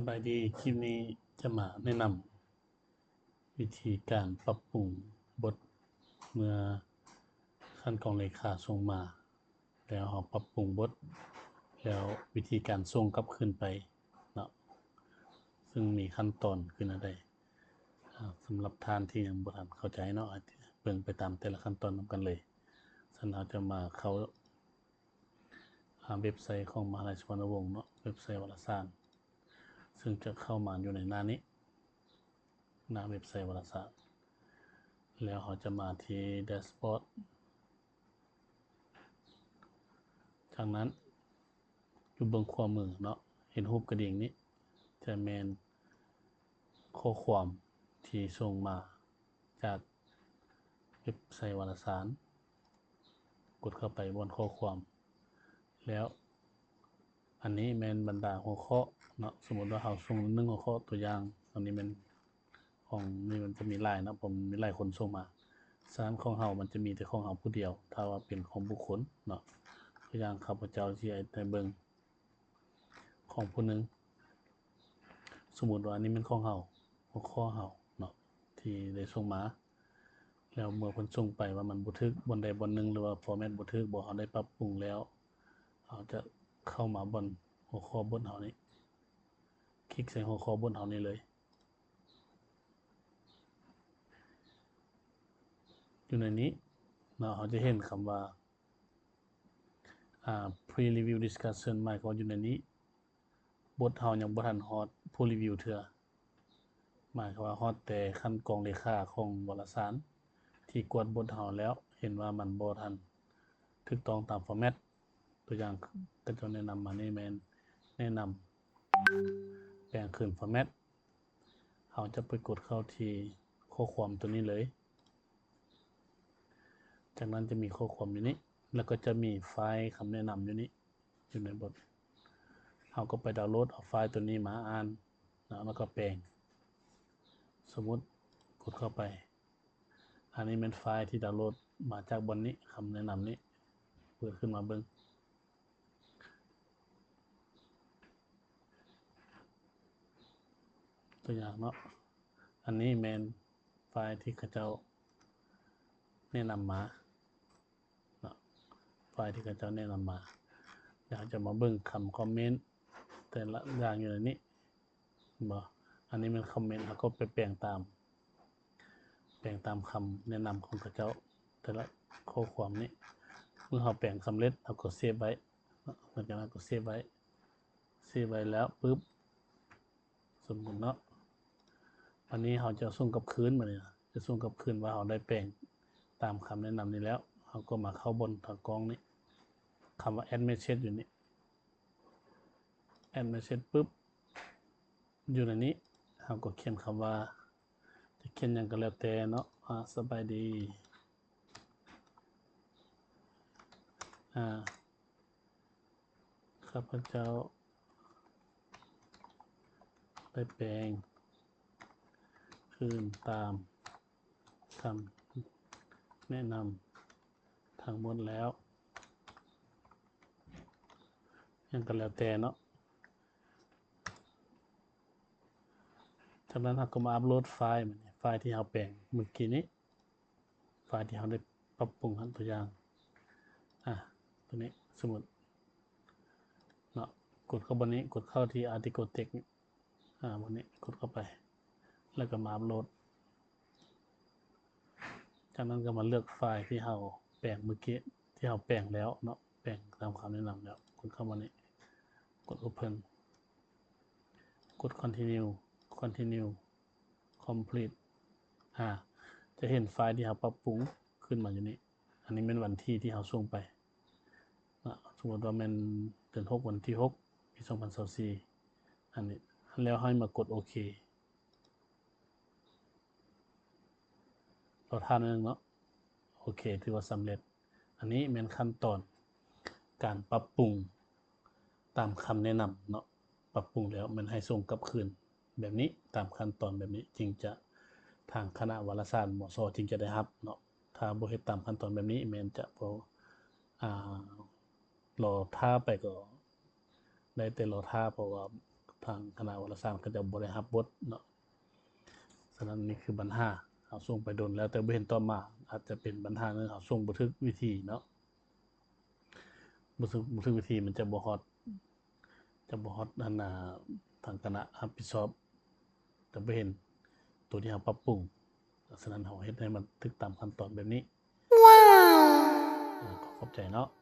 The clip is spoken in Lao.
ສະບາຍດີ, ຄລິບນີ້ຈະມາແນະນຳວິທີການປັບປຸງບົດ ເມື່ອຂັ້ນກອງເລຂາສົ່ງມາ ແລ້ວເຮົາປັບປຸງບົດ ແລ້ວວິທີການສົ່ງກັບຄືນໄປເນາະ, ເຊິ່ງມີຂັ້ນຕອນຄືແນວໃດ. ອາ ສຳລັບທ່ານທີ່ຍັງບໍ່ທັນເຂົ້າໃຈເນາະ, ເບິ່ງໄປຕາມແຕ່ລະຂັ້ນຕອນນຳກັນເລີຍ. ສະນັ້ນເຮົາຈະມາເຂົ້າ ອາ ເວັບໄຊຂອງມະຫາໄລສຸວັນນະວົງເນາະ, ເວັບໄຊວາລະສານ ເຊິ່ງຈະເຂົ້າມາຢູ່ໃນໜ້ານີ້, ໜ້າເວັບໄຊວາລະສານ. ແລ້ວເຮົາຈະມາທີ່ແດັຊບອດ. ຈາກນັ້ນ ຢູ່ເບື້ອງຂວາມືເນາະ, ເຫັນຮູບກະດິ່ງນີ້ ຈະແມ່ນຂໍ້ຄວາມທີ່ສົ່ງມາຈາກເວັບໄຊວາລະສານ. ກົດເຂົ້າໄປບ່ອນຂໍ້ຄວາມ ແລ້ວອັນນີ້ແມ່ນບັນດາຫົວຂໍ້ເນາະ. ສົມມຸດວ່າເຮົາສົ່ງໜຶ່ງຫົວຂໍ້, ຕົວຢ່າງ ອັນນີ້ແມ່ນຂອງ ນີ້ມັນຈະມີຫຼາຍເນາະ, ເພາະມັນມີຫຼາຍຄົນສົ່ງມາ. ສະນັ້ນຂອງເຮົາມັນຈະມີແຕ່ຂອງເຮົາຜູ້ດຽວ ຖ້າວ່າເປັນຂອງບຸກຄົນເນາະ. ຕົວຢ່າງ ຂ້າພະເຈົ້າຊິໃຫ້ໄດ້ເບິ່ງ ຂອງຜູ້ໜຶ່ງ. ສົມມຸດວ່າອັນນີ້ແມ່ນຂອງເຮົາ, ຫົວຂໍ້ເຮົາເນາະ ທີ່ໄດ້ສົ່ງມາ, ແລ້ວເມື່ອເພິ່ນສົ່ງໄປວ່າມັນບໍ່ຖືກບ່ອນໃດບ່ອນໜຶ່ງ ຫຼືວ່າຟໍແມັດບໍ່ຖືກບໍ, ເຮົາໄດ້ປັບປຸງແລ້ວ, ເຮົາຈະເຂົ້າມາບ່ອນຫົວຂໍ້ບົດເຮົານີ້, ຄລິກໃສ່ຫົວຂໍ້ບົດເຮົານີ້ເລີຍ. ຢູ່ໃນນີ້ເນາະ ເຮົາຈະເຫັນຄຳວ່າ ອ່າ pre-review discussion ໝາຍຄວາມວ່າຢູ່ໃນນີ້ ບົດເຮົາຍັງບໍ່ທັນຮອດຜູ້ຣີວິວເທື່ອ, ໝາຍຄວາມວ່າຮອດແຕ່ຂັ້ນກອງເລຂາຂອງວາລະສານ ທີ່ກວດບົດເຮົາແລ້ວ ເຫັນວ່າມັນບໍ່ທັນຖືກຕ້ອງຕາມຟໍແມັດ. ຕົວຢ່າງ ເຂົາເຈົ້າແນະນຳມານີ້ແມ່ນແນະນຳແປງຄືນຟໍແມັດ. ເຮົາຈະໄປກົດເຂົ້າທີ່ຂໍ້ຄວາມຕົວນີ້ເລີຍ. ຈາກນັ້ນຈະມີຂໍ້ຄວາມຢູ່ນີ້ ແລ້ວກໍຈະມີໄຟລ໌ຄຳແນະນຳຢູ່ນີ້ ຢູ່ໃນບົດ. ເຮົາກໍໄປດາວໂຫຼດເອົາໄຟລ໌ຕົວນີ້ມາອ່ານເນາະ ແລ້ວກໍແປງ. ສົມມຸດກົດເຂົ້າໄປ, ອັນນີ້ແມ່ນໄຟລ໌ທີ່ດາວໂຫຼດມາຈາກບ່ອນນີ້, ຄຳແນະນຳນີ້. ເປີດຂຶ້ນມາເບິ່ງ. ຕົວຢ່າງເນາະ, ອັນນີ້ແມ່ນໄຟລ໌ທີ່ເຂົາເຈົ້າແນະນຳມາເນາະ, ໄຟລ໌ທີ່ເຂົາເຈົ້າແນະນຳມາ. ດຽວເຮົາຈະມາເບິ່ງຄຳຄອມເມັນແຕ່ລະຢ່າງຢູ່ໃນນີ້. ເຫັນບໍ່? ອັນນີ້ແມ່ນຄອມເມັນ, ເຮົາກໍໄປແປງຕາມ, ແປງຕາມຄຳແນະນຳຂອງເຂົາເຈົ້າ ແຕ່ລະຂໍ້ຄວາມນີ້. ເມື່ອເຮົາແປງສຳເລັດ ເຮົາກໍເຊບໄວ້ເນາະ, ຫຼັງຈາກນັ້ນກໍເຊບໄວ້, ເຊບໄວ້ແລ້ວປຶບ ສົມມຸດເນາະ, ອັນນີ້ເຮົາຈະສົ່ງກັບຄືນ, ບັດນີ້ຈະສົ່ງກັບຄືນວ່າເຮົາໄດ້ແປງຕາມຄຳແນະນຳນີ້ແລ້ວ. ເຮົາກໍມາເຂົ້າບ່ອນທາງກ້ອງນີ້, ຄຳວ່າ add message ຢູ່ນີ້. add message ປຶບ ຢູ່ໃນນີ້ ເຮົາກໍຂຽນຄຳວ່າ ຈະຂຽນຫຍັງກໍແລ້ວແຕ່ເນາະ, ອາ ສະບາຍດີ, ອາ ຂ້າພະເຈົ້າໄດ້ແປງຄືນຕາມຄຳແນະນຳທັງໝົດແລ້ວ, ຫຍັງກໍແລ້ວແຕ່ເນາະ. ຈາກນັ້ນເຮົາກໍມາອັບໂຫຼດໄຟລ໌, ໄຟລ໌ທີ່ເຮົາແປງມື້ກີ້ນີ້, ໄຟລ໌ທີ່ເຮົາໄດ້ປັບປຸງຫັ້ນ. ຕົວຢ່າງ ອາ ຕົວນີ້ ສົມມຸດເນາະ, ກົດເຂົ້າບ່ອນນີ້, ກົດເຂົ້າທີ່ article text ນີ້, ອາ ບ່ອນນີ້ ກົດເຂົ້າໄປ ແລ້ວກໍມາອັບໂຫຼດ. ຈາກນັ້ນກໍມາເລືອກໄຟລ໌ທີ່ເຮົາແປງມື້ກີ້, ທີ່ເຮົາແປງແລ້ວເນາະ, ແປງຕາມຄຳແນະນຳແລ້ວ. ກົດເຂົ້າມານີ້, ກົດ Open, ກົດ Continue, Continue, Complete. ອາ ຈະເຫັນໄຟລ໌ທີ່ເຮົາປັບປຸງຂຶ້ນມາຢູ່ນີ້. ອັນນີ້ແມ່ນວັນທີທີ່ເຮົາສົ່ງໄປເນາະ, ສົມມຸດວ່າແມ່ນເດືອນຫົກ ວັນທີຫົກ ປີສອງພັນຊາວສີ່ ອັນນີ້. ແລ້ວໃຫ້ມາກົດໂອເຄ. ລໍຖ້າໜ້ອຍໜຶ່ງເນາະ. ໂອເຄ, ຖືວ່າສຳເລັດ. ອັນນີ້ແມ່ນຂັ້ນຕອນການປັບປຸງຕາມຄຳແນະນຳເນາະ, ປັບປຸງແລ້ວແມ່ນໃຫ້ສົ່ງກັບຄືນແບບນີ້, ຕາມຂັ້ນຕອນແບບນີ້ ຈຶ່ງຈະ ທາງຄະນະວາລະສານ ມຊ ຈຶ່ງຈະໄດ້ຮັບເນາະ. ຖ້າບໍ່ເຮັດຕາມຂັ້ນຕອນແບບນີ້ ແມ່ນຈະບໍ່ ອາ ລໍຖ້າໄປກໍໄດ້ແຕ່ລໍຖ້າ, ເພາະວ່າ ທາງຄະນະວາລະສານເຂົາເຈົ້າບໍ່ໄດ້ຮັບບົດເນາະ. ສະນັ້ນນີ້ຄືບັນຫາ ເຮົາສົ່ງໄປດົນແລ້ວ ແຕ່ບໍ່ເຫັນຕອບມາ ອາດຈະເປັນບັນຫາເລື່ອງເຮົາສົ່ງບໍ່ຖືກວິທີເນາະ ບໍ່ຖືກ ບໍ່ຖືກວິທີ ມັນຈະບໍ່ຮອດ ຈະບໍ່ຮອດອັນນ່າ ທາງຄະນະຮັບຜິດຊອບ ຈະບໍ່ເຫັນໂຕທີ່ເຮົາປັບປຸງ. ສະນັ້ນເຮົາເຮັດໃຫ້ມັນຖືກຕາມຂັ້ນຕອນແບບນີ້. ເອີ ຂໍຂອບໃຈເນາະ.